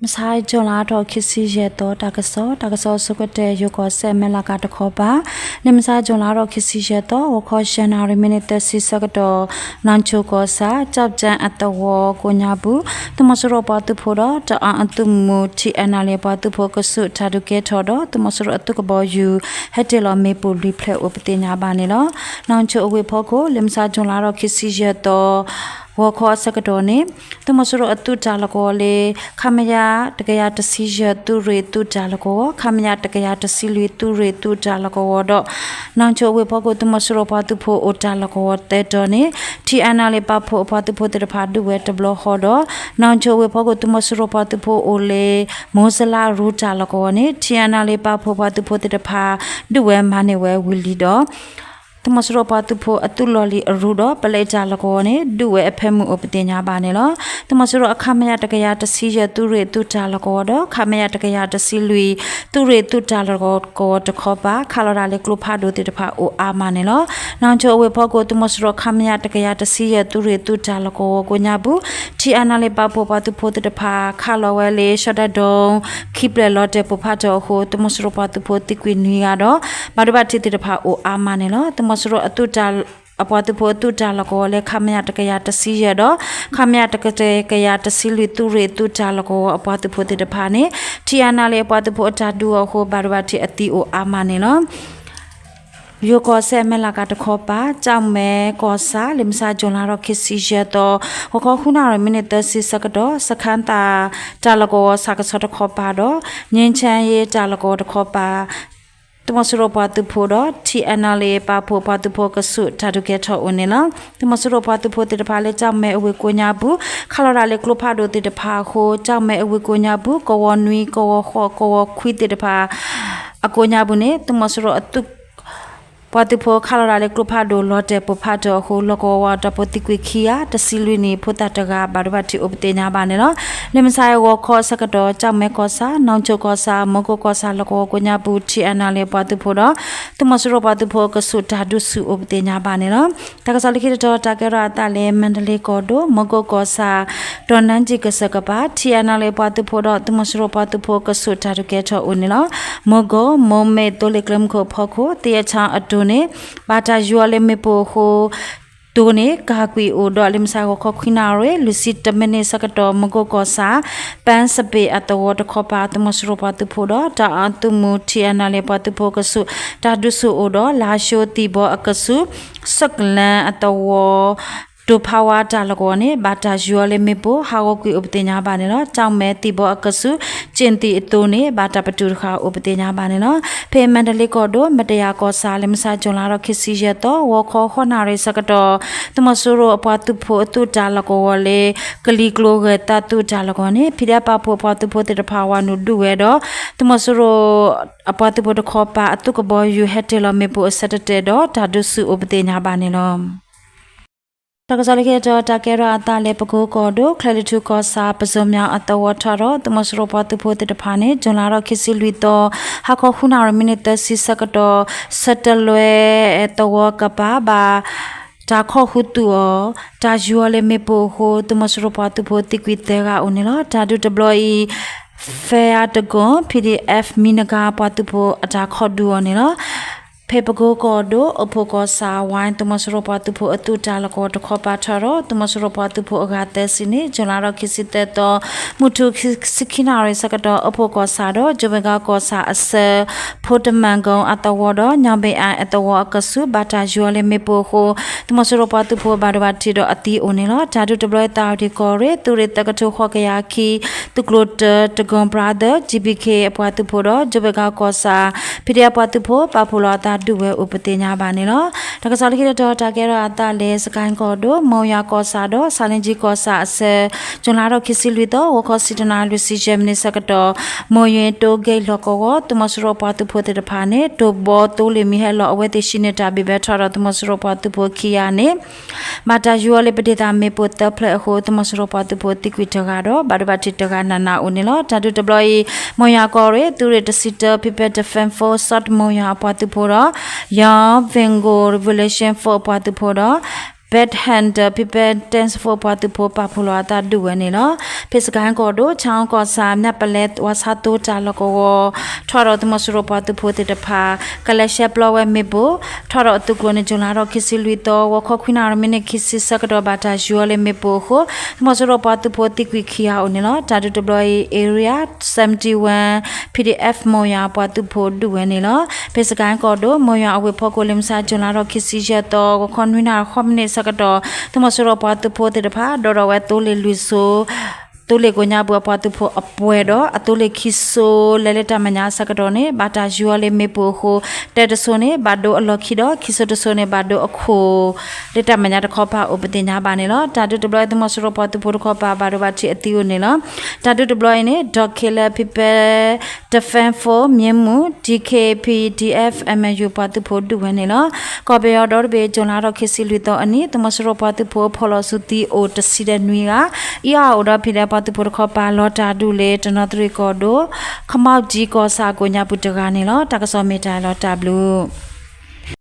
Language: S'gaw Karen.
လၢမဆါ June လါထီၣ်ခံဆံယဲၢ်သီ တၢ်ကစီၣ်, တၢ်ကစီၣ်အဆိကတၢၢ် ယိၤကီၢ်စဲၣ် မဲၢ်လးကးတခီပၤ, လၢမဆါ June လါထီၣ်ခံဆံယဲၢ်သီ ဂီၤခီ ယဲၢ်နၣ်ရံၣ် မံးနံးသၢဆံဆၢကတီၢ် နီၣ်ဆိကီၢ်ဆၣ် ကၠီၣ်ကၠၢၣ်အသဝီကိးညါပူၤ သုးမီၤစိရိၤပှၤသုးဖိဒီး တအၣ်အသုးမုၢ် ထံၣ်အဲၣ်နၣ်လ့ၣ် ပှၤသုးဖိကဆူးတၢ်ဒုးကဲထီၣ်ဒီး သုးမီၤစိရိၤအသုးကဘီယူၤ ဟဲတ့ၢ်လီၤမ့ၣ်ပိၢ်လွံၢ်ဖျၢၣ်အိၣ်ပသ့ၣ်ညါဘၣ်န့ၣ်လီၤ. နီၣ်ဆိအဝ့ၢ်ဖီခိၣ် လၢမဆါ June လါထီၣ်ခံဆံယဲၢ်သီ ဂီၤခီအဆၢကတီၢ်န့ၣ် သုးမီၤစိရိၤအသုးတၢ်လီၢ်ကဝီၤလၢ ခမရ တကယၤတဆံယဲၢ် သုးရ့ၣ်သုးတၢ်လီၢ်ကဝီၤ, ခမရ တကယၤတဆံလွံၢ် သုးရ့ၣ်သုးတၢ်လီၢ်ကဝီၤဒီး နီၣ်ဆိအဝ့ၢ်ဖီခိၣ် သုးမီၤစိရိၤပှၤသုးဖိအိၣ်တၢ်လီၢ်ကဝီၤသၢတီၤန့ၣ် ထံၣ်အဲၣ်နၣ်လ့ၣ်ပာ်ဖှိၣ်အပှၤသုးဖိသ့ၣ်တဖၣ်ဒုးဝဲတဘျီဃီဒီး နီၣ်ဆိအဝ့ၢ်ဖီခိၣ် သုးမီၤစိရိၤပှၤသုးဖိအိၣ်လၢ မိၢ်စလးရူတၢ်လီၢ်ကဝီၤန့ၣ် ထံၣ်အဲၣ်နၣ်လ့ၣ်ပာ်ဖှိၣ်ပှၤသုးဖိသ့ၣ်တဖၣ် ဒုးဝဲမၤန့ၢ်ဝဲဝံၤလံဒီး သုးမီၤစိရိၤပှၤသုးဖိအသုးလီၢ်လံၤအရူဒီး ပလဲတၢ်လီၢ်ကဝီၤန့ၣ် ဒုးဝဲအဖၢမုၢ်အိၣ်ပသ့ၣ်ညါဘၣ်န့ၣ်လီၤ. သုးမီၤစိရိၤအခမရ တကယၤတဆံယဲၢ် သုးရ့ၣ်သုးတၢ်လီၢ်ကဝီၤဒီး ခမရ တကယၤတဆံလွံၢ် သုးရ့ၣ်သုးတၢ်လီၢ်ကဝီၤတခီပၤ ခးလီၤတၢ်လၢကျိဖးဒိၣ်သ့ၣ်တဖၣ်အိၣ်အါမးန့ၣ်လီၤ. နီၣ်ဆိအဝ့ၢ်ဖီခိၣ် သုးမီၤစိရိၤခမရ တကယၤတဆံယဲၢ် သုးရ့ၣ်သုးတၢ်လီၢ်ကဝီၤကိးညါပူၤ ထံၣ်အဲၣ်နၣ်လ့ၣ်ပာ်ဖှိၣ်ပှၤသုးဖိသ့ၣ်တဖၣ် ခးလီၤဝဲလၢ ရှီၣ်တဲၣ်ဒိ ခံဖျၢၣ်လီၤတဲာ်ပိၢ်ဖးထီၣ်အဃိ သုးမီၤစိရိၤပှၤသုးဖိသံကွံာ်နွံဂၤဒီး ဘၣ်ဒိဘၣ်ထံးသ့ၣ်တဖၣ်အိၣ်အါမးန့ၣ်လီၤ. သုးမီၤစိရိၤအသုးတၢ် အပှၤသုးဖိအသုးတၢ်လီၢ်ကဝီၤလၢ ခမရ တကယၤတဆံယဲၢ်ဒီး ခမရ တကယၤတဆံလွံၢ် သုးရ့ၣ်သုးတၢ်လီၢ်ကဝီၤအပှၤသုးဖိသ့ၣ်တဖၣ်န့ၣ် ထံၣ်အဲၣ်နၣ်လ့ၣ်အပှၤသုးဖိအတၢ်ဒုးအီၤအဃိ ဘၣ်ဒိဘၣ်ထံးအသံအိၣ်အါမးန့ၣ်လီၤ. ယိၤကီၢ်စဲၣ် မဲၢ်လးကးတခီပၤ ကၠီၣ်မဲကီၢ်ဆၣ် လၢမဆါ June လါထီၣ်ခံဆံယဲၢ်သီ ဂီၤခီဃုနၣ်ရံၣ် မံးနံးသၢဆံဆၢကတီၢ် စခန်းသာ တၢ်လီၢ်ကဝီၤဆၣ်ကဆီတခီပၤဒီး ငြိမ်းချမ်းရေး တၢ်လီၢ်ကဝီၤတခီပၤ သုးမီၤစိရိၤပှၤသုးဖိဒီး ထံၣ်အဲၣ်နၣ်လ့ၣ်ပာ်ဖှိၣ်ပှၤသုးဖိကဆူးတၢ်ဒုးကဲထီၣ်အိၣ်န့ၣ်လီၤ. သုးမီၤစိရိၤပှၤသုးဖိသ့ၣ်တဖၣ်လၢကၠီၣ်မဲအဝ့ၢ်ကိးညါပူၤ ခးလီၤတၢ်လၢကျိဖးဒိၣ်သ့ၣ်တဖၣ်အဃိ ကၠီၣ်မဲအဝ့ၢ်ကိးညါပူၤ ကဝီၤနွံ ကဝီၤဃိး ကဝီၤခွံသ့ၣ်တဖၣ် အကိးညါပူၤန့ၣ် သုးမီၤစိရိၤအသုး ပှၤသုးဖိခးလီၤတၢ်လၢကျိဖးဒိၣ်လီၤတဲာ်ပိၢ်ဖးထီၣ်အဃိ လီၢ်ကဝီၤဝဲတၢ်ဖိသံကွံာ်ခံဂၤ တဆံလွံၢ်နံၣ် ဖိသၣ်တဂၤ ဘၣ်ဒိဘၣ်ထံးအိၣ်ပသ့ၣ်ညါဘၣ်န့ၣ်လီၤ. လၢမဆါဂီၤခီအဆၢကတီၢ် ကၠီၣ်မဲကီၢ်ဆၣ် နီၣ်ဆိကီၢ်ဆၣ် မီကိၣ်ကီၢ်ဆၣ်လီၢ်ကဝီၤကိးညါပူၤ ထံၣ်အဲၣ်နၣ်လ့ၣ် ပှၤသုးဖိဒီး သုးမီၤစိရိၤပှၤသုးဖိအကဆူးတၢ်ဒုးဆူၣ်အိၣ်ပသ့ၣ်ညါဘၣ်န့ၣ်လီၤ. တၢ်ကစီၣ်လၢခံတတီၤ တၢ်ကဲထီၣ်အသးလၢ မါတလ့ကီၢ်ဒိၣ် မီကိၣ်ကီၢ်ဆၣ် ဒီးနါကံၣ်ကစၢၢ်ကပၤ ထံၣ်အဲၣ်နၣ်လ့ၣ် ပှၤသုးဖိဒီး သုးမီၤစိရိၤပှၤသုးဖိအကဆူးတၢ်ဒုးကဲထီၣ်အိၣ်န့ၣ်လီၤ. မီကိၣ် မိၢ်မဲၣ်သိလ့ၣ်ကျဲမုၢ်ခိၣ်အဖီခိၣ် သ့ၣ်အဆၣ်အတိၢ်န့ၣ် ဘၣ်တၢ်ယူၤအီၤလၢမ့ၣ်ပိၢ်အဃိ တိၢ်န့ၣ် ကၢ်ကွံာ်အိၣ်ဒီး လၢမဆါဂီၤခီခွံနၣ်ရံၣ် လွံၢ်ဆံတၢမံးနံးဆၢကတီၢ် မီကိၣ်ကီၢ်ဆၣ် ပၣ်စပ့ၣ်အသဝီတခီပၤ သုးမီၤစိရိၤပှၤသုးဖိဒီး တအၣ်သုးမုၢ် ထံၣ်အဲၣ်နၣ်လ့ၣ် ပှၤသုးဖိကဆူး တၢ်ဒုးဆူၣ်အိၣ်ဒီး လါၡိသံၣ်ဘီအကဆူး စၢၣ်ကလၢၣ်အသဝီ တိၢ်ဖးဝါတၢ်လီၢ်ကဝီၤန့ၣ် ဘၣ်တၢ်ယူၤအီၤလၢမ့ၣ်ပိၢ် ဟးဂီၤကွံာ်အိၣ်ပသ့ၣ်ညါဘၣ်န့ၣ်လီၤ. ကၠီၣ်မဲသံၣ်ဘီအကဆူး ကၠ့ၣ်သံၣ်အသိးန့ၣ် ဘၣ်တၢ်ပတုာ်တဃာ်အိၣ်ပသ့ၣ်ညါဘၣ်န့ၣ်လီၤ. ဖဲမါတလ့ကီၢ်ဒိၣ် မတယၤကီၢ်ဆၣ် လၢမဆါ ကၠူၤလါထီၣ်ခံဆံယဲၢ်သီ ဂီၤခီဃိးနၣ်ရံၣ်ဆၢကတီၢ် သုးမီၤစိရိၤအပှၤသုးဖိအသုးတၢ်လီၢ်ကဝီၤလၢ ကလံၤကျိၤဂဲၤသးသုးတၢ်လီၢ်ကဝီၤန့ၣ် ဖံးဒဲးပာ်ဖှိၣ်အပှၤသုးဖိသ့ၣ်တဖၣ်ဝၤနုာ်ဒုးဝဲဒီး သုးမီၤစိရိၤ အပှၤသုးဖိတခီပၤအသုးကဘီယူၤဟဲတ့ၢ်လီၤမ့ၣ်ပိၢ်အဆၢတတဲာ်ဒီး တၢ်ဒုးဆူၣ်အိၣ်ပသ့ၣ်ညါဘၣ်န့ၣ်လီၤ. တၢ်ကစီၣ်လၢခံတတီၤ တၢ်ကဲထီၣ်အသးလၢပကိကီၢ်ဒိၣ် ချဲးလီထူကီၢ်ဆၣ် ပစိၤမၠၣ်အသဝီထီၣ်ဒီး သုးမီၤစိရိၤပှၤသုးဖိသ့ၣ်တဖၣ်န့ၣ် ကၠူၤလါထီၣ်ခံဆံလွံၢ်သီ ဟါခီဃုနၣ်ရံၣ်မံးနံးသၢဆံဆၢကတီၢ် ဆၢတလွဲသဝီကပၤ ဘၣ်တၢ်ခီၣ်ဃုသူၣ်အီၤ တၢ်ယူၤအီၤလၢမ့ၣ်ပိၢ်အဃိ သုးမီၤစိရိၤပှၤသုးဖိသံကွံာ်သၢဂၤအိၣ်န့ၣ်လီၤ. တၢ်ဒုးတဘျီအံၤ ဖဲအတကီၢ် ပီၣ်ဒံၣ်အဲၣ်ဖ် မံနကၤပှၤသုးဖိအတၢ်ခီၣ်ဒုးအီၤန့ၣ်လီၤ. ဖဲပကိကီၢ်ဒိၣ် အိၣ်ဖှိၣ်ကီၢ်ဆၣ်ဝဲ သုးမီၤစိရိၤပှၤသုးဖိအသုးတၢ်လီၢ်ကဝီၤတခီပၤထီၣ်ဒီး သုးမီၤစိရိၤပှၤသုးဖိအဂၤသၢဆံန့ၣ် ကၠူၤလါထီၣ်ခံဆံသၢသီ မုၢ်ထူၣ်ခံဆံခံနၣ်ရံၣ်ဆၢကတီၢ် အိၣ်ဖှိၣ်ကီၢ်ဆၣ်ဒီး ကၠိဘ့ၣ်ကီၢ်ဆၣ်အဆၢ ဖိတမၣ်ကိၣ်အသဝီဒီး ညၣ်ဘ့ၣ်အၣ်အသဝီအကဆူး ဘၣ်တၢ်ယူၤအီၤလၢမ့ၣ်ပိၢ်အဃိ သုးမီၤစိရိၤပှၤသုးဖိဘၣ်ဒိဘၣ်ထံးဒီးအသံအိၣ်န့ၣ်လီၤ. တၢ်ဒုးတဘျီအံၤ သးဝံၤဒံးကီၢ်ရ့ၣ် သုးရ့ၣ်သၢကထိဃိးကယၤခံ သုးကျိၤတၢ တကီၢ်ပြၤသၢ ကၠံဘံခ့ အပှၤသုးဖိဒီး ကၠိဘ့ၣ်ကီၢ်ဆၣ် ဖံးဒဲးပှၤသုးဖိ ပာ်ဖှိၣ်လီၤအသးဒုးဝဲအိၣ်ပသ့ၣ်ညါဘၣ်န့ၣ်လီၤ. တၢ်ကစီၣ်လၢခံတတီၤ တၢ်ကဲထီၣ်အသးလၢ စကဲၣ်ကီၢ်ဒိၣ် မိၢ်ယွၤကီၢ်ဆၣ်ဒီး ဆၣ်လ့ကၠံကီၢ်ဆၣ်အဆၢ ကၠူၤလါထီၣ်ခံဆံလွံၢ်သီ ဂီၤခီဆံတနၣ်ရံၣ် လွံၢ်ဆံယဲၢ်မံးနံးဆၢကတီၢ် မိၢ်ယွၤတိၢ်ဂ့ၢ်လီၢ်ကဝီၤ သုးမီၤစိရိၤပှၤသုးဖိသ့ၣ်တဖၣ်န့ၣ် တိၢ်ဘီသိလ့ၣ်မံၤဟဲလီၤအဝဲသ့ၣ်ဟံးန့ၢ်တၢ်ဘံၣ်ဘဲထီၣ်ဒီး သုးမီၤစိရိၤပှၤသုးဖိခံဂၤန့ၣ် ဘၣ်တၢ်ယူၤအီၤလၢပဒ့ၣ်သးမ့ၣ်ပိၢ်သၢဖျၢၣ်အဃိ သုးမီၤစိရိၤပှၤသုးဖိသံကွံာ်တဂၤဒီး ဘၣ်ဒိဘၣ်ထံးတဂၤနးနးအိၣ်န့ၣ်လီၤ. တၢ်ဒုးတဘျီအံၤ မိၢ်ယွၤကီၢ်ရ့ၣ် သုးရ့ၣ်တဆံတၢ People Defence Force စီၣ်တမိၢ်ယွၤအပှၤသုးဖိဒီး Young Bengal Revolution Force အပှၤသုးဖိဒီး Bethlehem People Defense Force ပှၤသုးဖိပာ်ဖှိၣ်လီၤအသးဒုးဝဲန့ၣ်လီၤ. ဖဲစကဲၣ်ကီၢ်ဒိၣ် ဆၣ်ကီၢ်ဆၣ် မဲၢ်ပလဲ ဝါဆါသိတၢ်လီၢ်ကဝီၤ ထီၣ်ဒီးသုးမီၤစိရိၤပှၤသုးဖိသ့ၣ်တဖၣ် ကလဲၤရှဲပျီဝဲမ့ၣ်ပိၢ် ထီၣ်ဒီးအသုးကျိၤန့ၣ် ကၠူၤလါထီၣ်ခံဆံလွံၢ်သီ ဂီၤခီခွံနၣ်ရံၣ်မံးနံးခံဆံဆၢကတီၢ် ဘၣ်တၢ်ယူၤအီၤလၢမ့ၣ်ပိၢ်အဃိ သုးမီၤစိရိၤပှၤသုးဖိသံကွံာ်ခံဂၤအိၣ်န့ၣ်လီၤ. တၢ်ဒုးတဘျီအံၤ Area seventy-one PDF မီၢ်ယွၤပှၤသုးဖိဒုးဝဲန့ၣ်လီၤ. ဖဲစကဲၣ်ကီၢ်ဒိၣ် မီၢ်ယွၤအဝ့ၢ်ဖီခိၣ် လၢမုၢ်ဆါ ကၠူၤလါထီၣ်ခံဆံယဲၢ်သီ ဂီၤခီနွံနၣ်ရံၣ်ဃိးမံးနံးအဆၢကတီၢ် သုးမီၤစိရိၤပှၤသုးဖိသ့ၣ်တဖၣ် ဒိးထီၣ်ဝဲသိလ့ၣ်လွံၢ်စိ သိလ့ၣ်ကိညါပူၤအပှၤသုးဖိအပှဲၤဒီး အသိလ့ၣ်ခံစိ လဲၤလၢတၢ်မဲာ်ညါအဆၢကတီၢ်န့ၣ် ဘၣ်တၢ်ယူၤအီၤလၢမ့ၣ်ပိၢ်အဃိ တၢတစိၤန့ၣ် ဘၣ်ဒိအလီၢ်ခံဒီး ခံစိၤတစိၤန့ၣ် ဘၣ်ဒိအခိၣ် လၢတၢ်မဲာ်ညါတခီပၤအိၣ်ပသ့ၣ်ညါဘၣ်န့ၣ်လီၤ. တၢ်ဒုးတဘျီအံၤ သုးမီၤစိရိၤပှၤသုးဖိတခီပၤ ဘၣ်ဒိဘၣ်ထံးအသံအိၣ်န့ၣ်လီၤ. တၢ်ဒုးတဘျီအံၤန့ၣ် ဒီးခ့လၢ People Defense Force မ့ၢ်မုၢ် DKPDF MNU ပှၤသုးဖိဒုးဝဲန့ၣ်လီၤ. ကီၢ်ပယီၤဒီတဘ့ၣ် ကၠူၤလါထီၣ်ခံဆံလွံၢ်သီအနံၤ သုးမီၤစိရိၤပှၤသုးဖိဖီၣ်လီၤစုသံအိၣ်တဆံဒီးနွံဂၤ, အံၤအအိၣ်ဒီး PDF ပှၤသုးဖိတခီပၤ လီၤတၢ်ဒုးလၢတနီသရံၣ်ကီၢ်ဒိၣ် ခမီကၠံကီၢ်ဆၣ်ကိညါပူၤတဂၤန့ၣ်လီၤ. တၢ်ကစီၣ်မ့ၢ်တၢ်လီၤတၢ်ဘျုး